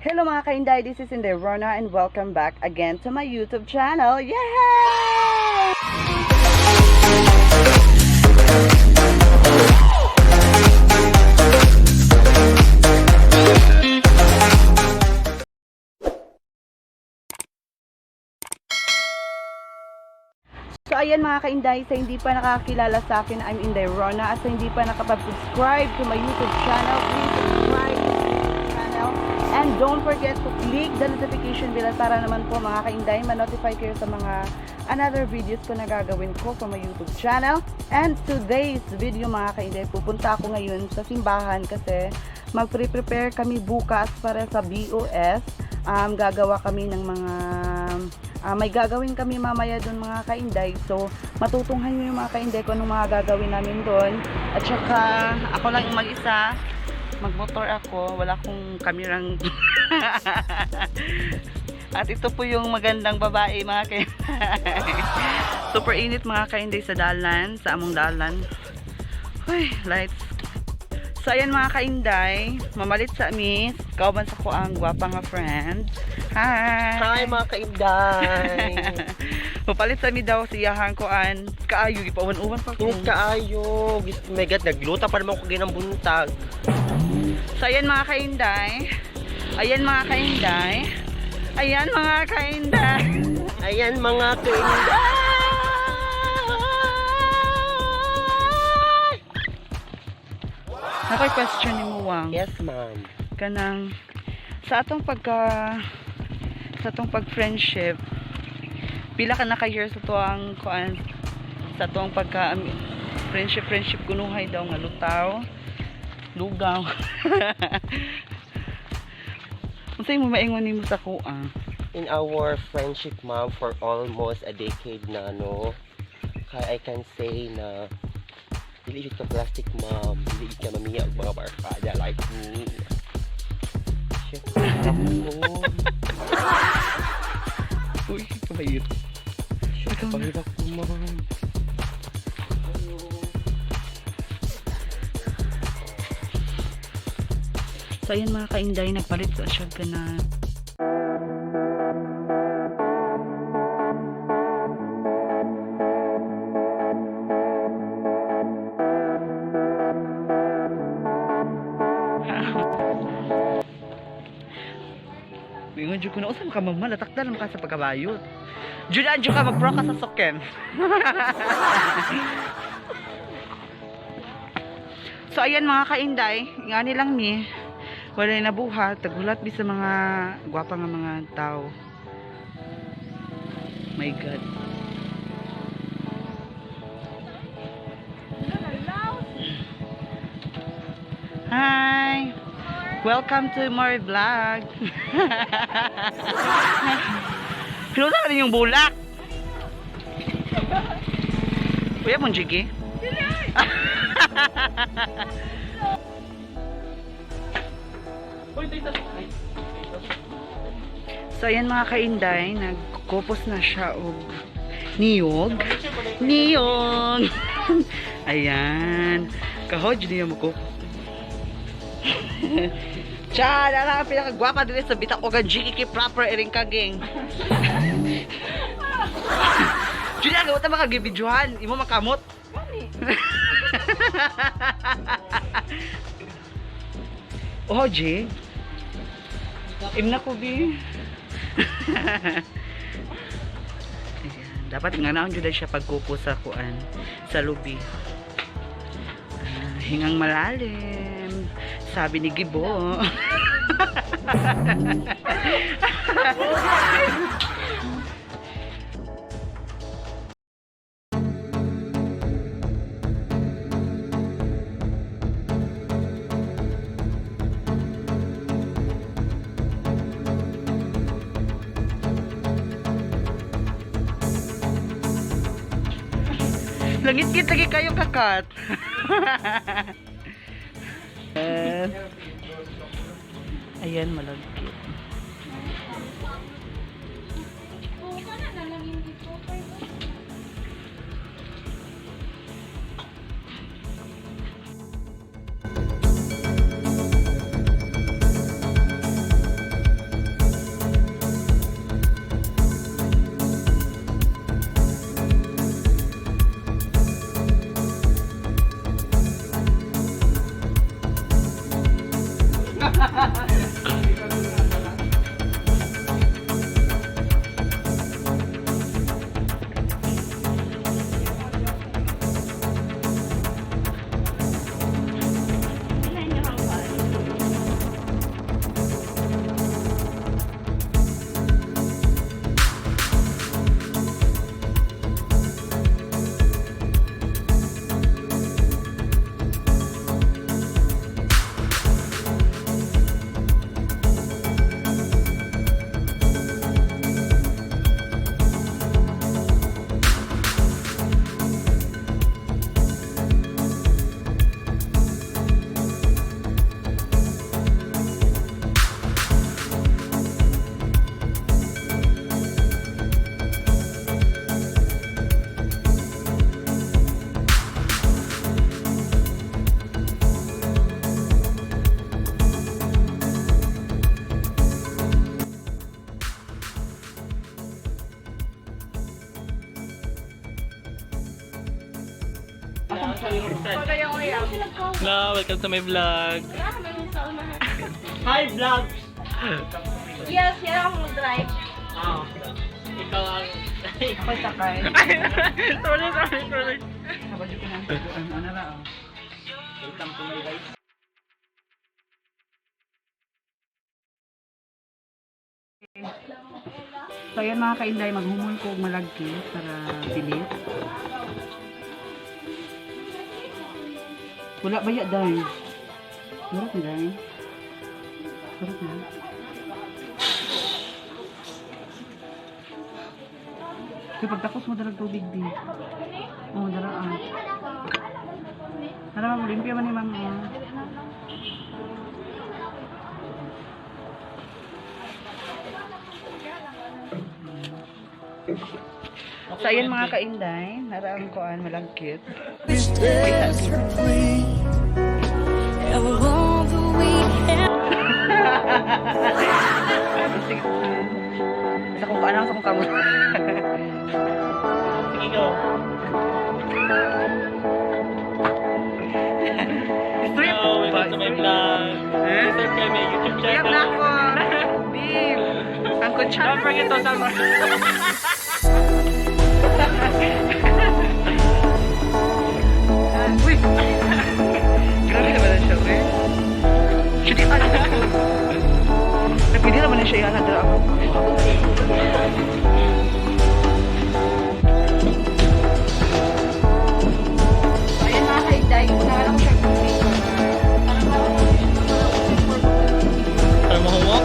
Hello, mga kainday, this is Inday Rona and welcome back again to my YouTube channel. Yay! So ayan, mga kainday, sa hindi pa nakakilala sa akin, I'm Inday Rona. At sa hindi pa nakapag-subscribe to my YouTube channel, please subscribe to my YouTube channel. And don't forget to click the notification bell para naman po, mga kainday, ma-notify kayo sa mga another videos ko na gagawin ko for my YouTube channel. And today's video, mga kainday, pupunta ako ngayon sa simbahan kasi magpre-prepare kami bukas para sa BOS. Gagawa kami ng mga may gagawin kami mamaya doon, mga kainday. So, matutunghan nyo yung mga kainday kung anong mga gagawin namin doon. At saka, ako lang yung mag-isa. Magmotor ako. Wala akong kamerang. At ito po yung magandang babae, mga kainday. Super init, mga kainday, sa dalan. Sa among dalan. Uy, lights. So, ayan, mga kainday. Mamalit sa amin. Kauban sa ko ang gwapa nga friend. Hi! Hi, mga kainday! Papalit sa mi daw siyahan ko an kaayo gipauwan-uwan pa ko. Init kaayo. My God, nagluta pa naman ko ginang buntag. So ayan, mga kainday. Ayan, mga kainday. Ayan, mga kainday. Ayan, mga kainday! Nakoy question ni mo, Wang. Yes, ma'am. Kanang sa atong pag-friendship, pila ka naka years sa tuang kuan, sa tuang pagka friendship friendship kunuhay daw nga lutaw lugaw? Unsay mo maingon nimo sa kuan? In our friendship, ma'am, for almost a decade na, no, kaya I can say na dili ka plastic, ma'am. Dili ka mamiya og mga barkada like me. Shit, ako. Uy, kabayot. Shit, pahirap ko, ma'am. So ayan, mga kainday, nagpalit sa siya ka na. Bingon jud ko na usa ka mama, latakda naman ka sa pagkabayot. Jud adyo ka magpro ka sa soken. So ayan, mga kainday, nga nilang mi, wala na buhat, tagulat bi sa mga gwapa nga mga tao. My God. Hi! Welcome to my vlog. Pinuta ka rin yung bulak. Kuya mong Jiggy? So ayan, mga kainday, nagkupos na siya og niyog. Niyog! Ayan. Kahod, yun yung mo. Cha, nara ang pinakagwapa din sa bitak og ang GKK proper iring kaging. Julia, gawin ta makagibidyohan. Imo makamot. Oh, G. Imna ko, bi. Ayan. Dapat nga naon jud siya pagkupo sa kuan, sa lubi. Ah, hingang malalim. Sabi ni Gibo. Langit-git lagi kayo kakat. Eh, ayan, malagkit. Hello, welcome to my vlog. Hi, vlog! Yes, yan ako mag-drive. Ah, ikaw ang... Ako sakay. Sorry, sorry, sorry. Kabadyo ko na ang tuguan. Ano ra oh. Welcome to my guys. So ayan mga kainday, maghumon ko og malagkit para pilit. Wala ba ya, day? Murot ni day. Murot na. Kaya pagtakos mo dalag tubig di. Oo, dara ah. Tara ma'am, limpyo man ni ma'am. Ah. So ayan mga kainday, naraan ko an malagkit. Desperately. And all the we Sige. Sa kung paano sa kung kamo. Sige, go. Strip. Hello, welcome to my vlog. Eh? Subscribe my YouTube Uyab channel. na ako. Babe. Ang kutsara. Don't forget to subscribe. Uy. Grabe naman na siya, uy. Siya di ano. Napili naman na siya yan. Nadara ako. So, ayan mga kainday. Unahan ako siya tubig Para mahumok.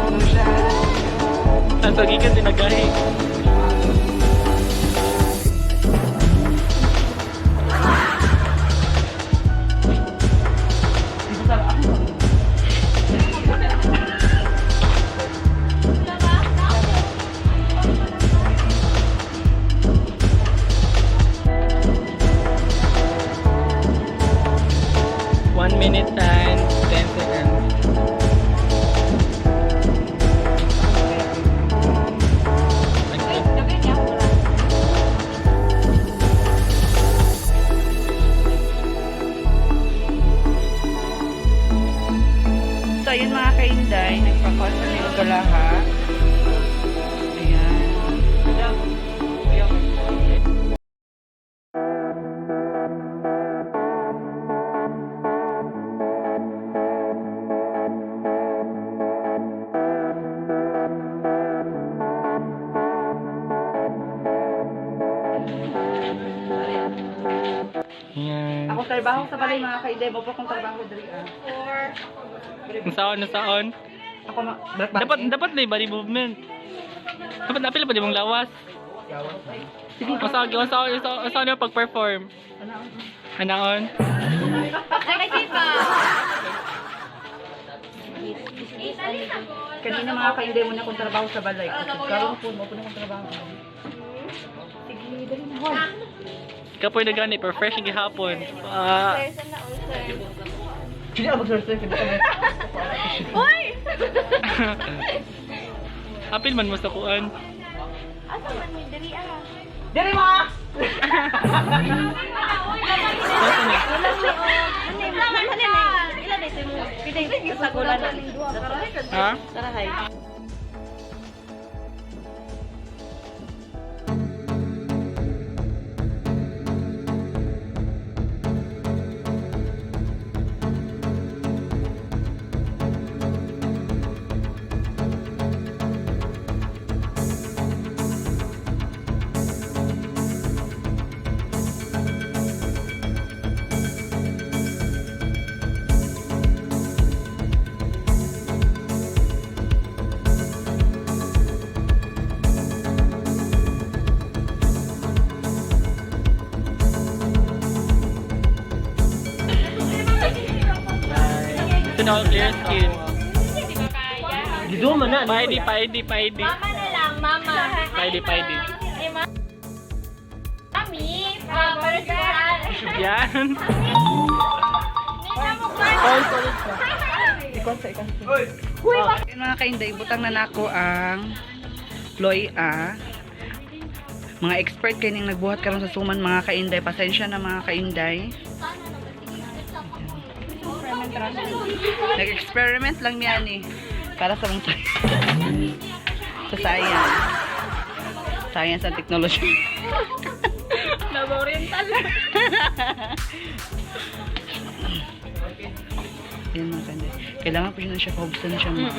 para siya. Ang tagikan din nagahi. Dito sa ako. 1 minute and 10 seconds. So, ayun mga kainday, nagpa-call sa mga kalaha. Ayan. Ayan. Ako trabaho sa balay mga kainday, mo pa akong trabaho diri ah. Nasaon, nasaon. Ako ma Dapat, dapat na yung body movement. Dapat napil pa di mong lawas. Sige. Masaon, masaon, masaon, masaon yung pag-perform. Anaon. Nakasipa. Kanina mga kainday mo na akong trabaho sa balay. Kasi karon po mo po na akong trabaho. Sige, dali na hoy. Ikaw po yung nagani, per-fresh yung gihapon. Ah, Sige, abog sir sir. Uy! Apil man mo sa kuan. Asa man ni diri ah. Dali mo. Ah! Ha? Ito na ako clear skin. Dito man na. Paidi, paidi, paidi. Mama na lang, mama. Paidi, paidi. Eh, Mami, para sa Yan. Nina mo ka. Ikon sa ikon. Ayun mga kainday, butang na nako ang Ploy A. Mga expert kayo ning nagbuhat karon sa suman mga kainday. Pasensya na mga kainday. Nag-experiment lang niya ni para sa mga sa science. Science and technology. Love Oriental. Yan, mga kainday. Kailangan po siya na siya, pahubsan na siya, ma'am.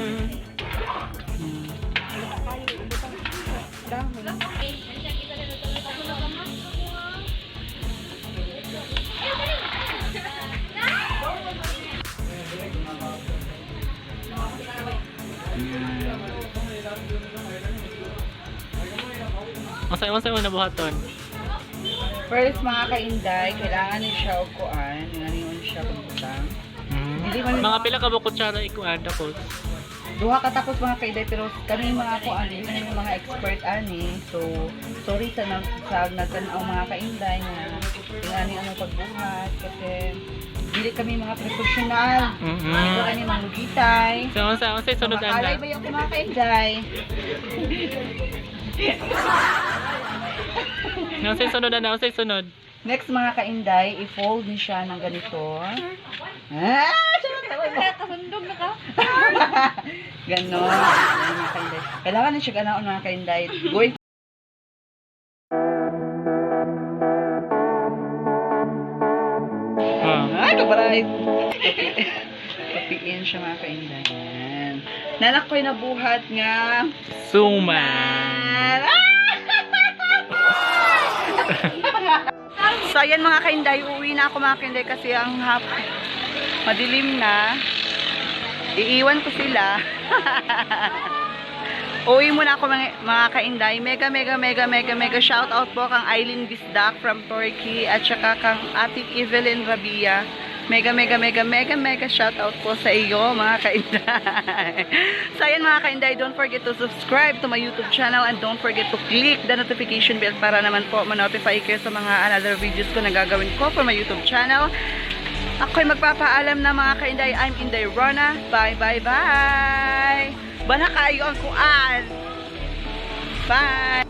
Unsa mo nabuhaton? First, mga kainday, kailangan ni siya og kuan, ngani siya kung butang. Dili man Mga pila ka ba kutsara ikuan tapos? Duha ka takos, mga kainday, pero kami mga kuan, dili man yung mga expert ani. So sorry sa nag sa nagtan-aw, mga kainday, nga ingani ang pagbuhat kasi dili kami mga professional. Dili kami manggitay. So unsa sunod Makalay ana? ba yung mga kainday? Unsa sunod ana? Unsa sunod? Next, mga kainday, i-fold ni siya ng ganito. Ah! Charot! Kasundog na ka. Ganon. Ayan, mga kainday. Kailangan na siya ganaon, mga kainday. Going Ah. Ay, kabaray. Kapiin siya, mga kainday. Ayan. Nanak ko'y nabuhat nga. Suman. So, ayan, mga kainday, uwi na ako, mga kainday, kasi ang hap madilim na. Iiwan ko sila. Uwi muna ako, mga kainday. Mega, mega, mega, mega, mega shout out po kang Eileen Bisdak from Turkey at saka kang Ate Evelyn Rabia. Mega, mega, mega, mega, mega shout out po sa iyo, mga kainday. So ayan, mga kainday, don't forget to subscribe to my YouTube channel and don't forget to click the notification bell para naman po ma-notify kayo sa mga another videos ko na gagawin ko for my YouTube channel. Ako'y magpapaalam na, mga kainday. I'm Inday Rona. Bye, bye, bye! Bana kayo ang kuan! Bye!